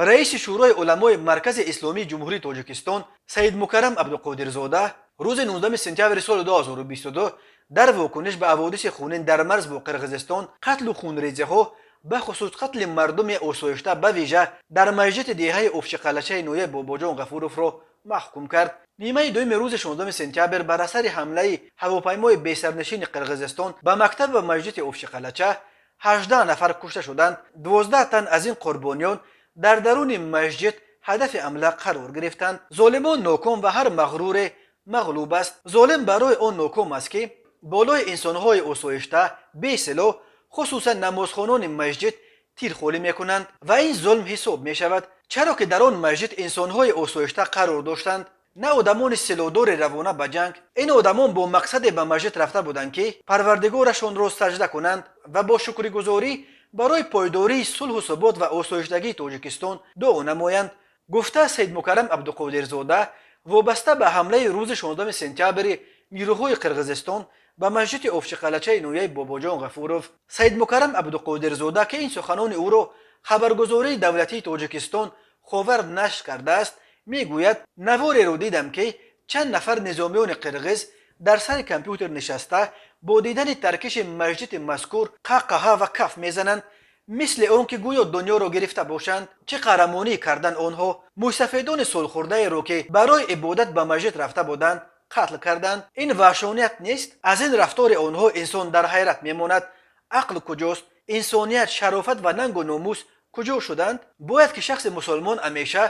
Раиси Шӯрои уламои Маркази исломии Ҷумҳурии Тоҷикистон Саидмукаррам Абдуқодирзода рӯзи 19 сентябри соли 2022 дар вокуниш ба ҳаводиси хунин дар марз бо Қирғизистон, қатлу хунрезиҳо, бахусус қатли мардуми осоишта, ба вижа дар масҷиди деҳаи Овчиқалачаи ноҳияи Бобоҷон Ғафуровро маҳкум кард. Нимаи дуюми рӯзи 16 сентябр бар асари ҳамлаи ҳавопаймои бесарнишини Қирғизистон ба мактаб ва масҷиди Овчиқалача 18 нафар кушта шуданд. 12 тан аз ин қурбониён дар даруни масҷид ҳадафи ҳамла қарор гирифтанд. Золимон ноком ва ҳар мағруре мағлуб аст. Золим барои он ноком аст, ки болои инсонҳои осоишта, бесилоҳ, хусусан намозхонони масҷид тир холӣ мекунанд ва ин зулм ҳисоб мешавад, чаро ки дар он масҷид инсонҳои осоишта қарор доштанд, на одамони силоҳдори равона ба ҷанг. Ин одамон бо мақсаде ба масҷид рафта буданд, ки Парвардигорашонро саҷда кунанд ва бо шукргузорӣ барои пойдории сулҳу субот ва осоиштагии Тоҷикистон дуо намоянд, гуфта Саидмукаррам Абдуқодирзода вобаста ба ҳамлаи рӯзи 16 сентябри нирӯҳои Қирғизистон ба масҷиди Овчиқалачаи ноҳияи Бобоҷон Ғафуров. Саидмукаррам Абдуқодирзода, ки ин суханони ӯро хабаргузории давлатии Тоҷикистон «Ховар» нашр кардааст, мегӯяд: «Навореро дидам, ки чанд нафар низомиёни қирғиз дар сари компютер нишаста, бо дидани таркиши масҷиди мазкур қаҳқаҳа ва каф мезананд, мисли он ки гӯё дунёро гирифта бошанд. Чӣ қаҳрамонӣ кардан онҳо? Мӯйсафедони солхӯрдаеро, ки барои ибодат ба масҷид рафта буданд, қатл карданд. Ин ваҳшоният нест? Аз ин рафтори онҳо инсон дар ҳайрат мемонад. Ақл куҷост? Инсоният, шарофат ва нангу номус куҷо шуданд? Бояд ки шахси мусулмон ҳамеша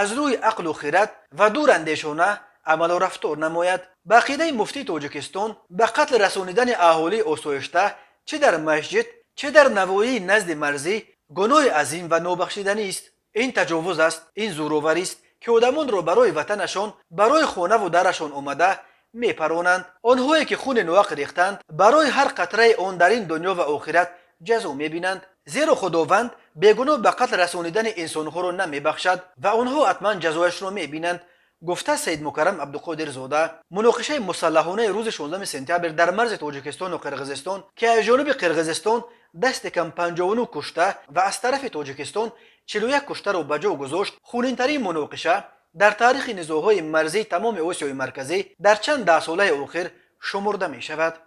аз рӯи ақлу хирад ва дурандешона амалу рафтор намояд». Ба ақидаи муфтии Тоҷикистон, ба қатл расонидани аҳолии осоишта, чӣ дар масҷид, чӣ дар навоҳии назди марзӣ, гуноҳи азим ва нобахшиданист. Ин таҷовуз аст, ин зӯроварист, ки одамонро барои ватанашон, барои хонаву дарашон омада мепаронанд. Онҳое ки хуни ноҳақ рехтанд, барои ҳар қатраи он дар ин дунё ва охират ҷазо мебинанд, зеро Худованд бегуноҳ ба қатл расонидани инсонҳоро намебахшад ва онҳо ҳатман ҷазояшро мебинанд, гуфта Саидмукаррам Абдуқодирзода. Муноқишаи мусаллаҳонаи рӯзи 16 сентябр дар марзи Тоҷикистону Қирғизистон, ки аз ҷониби Қирғизистон дасти кам 59 кушта ва аз тарафи Тоҷикистон 41 куштаро ба ҷо гузошт, хунинтарин муноқиша дар таърихи низоъҳои марзии тамоми Осиёи Марказӣ дар чанд даҳсолаи охир шумурда мешавад.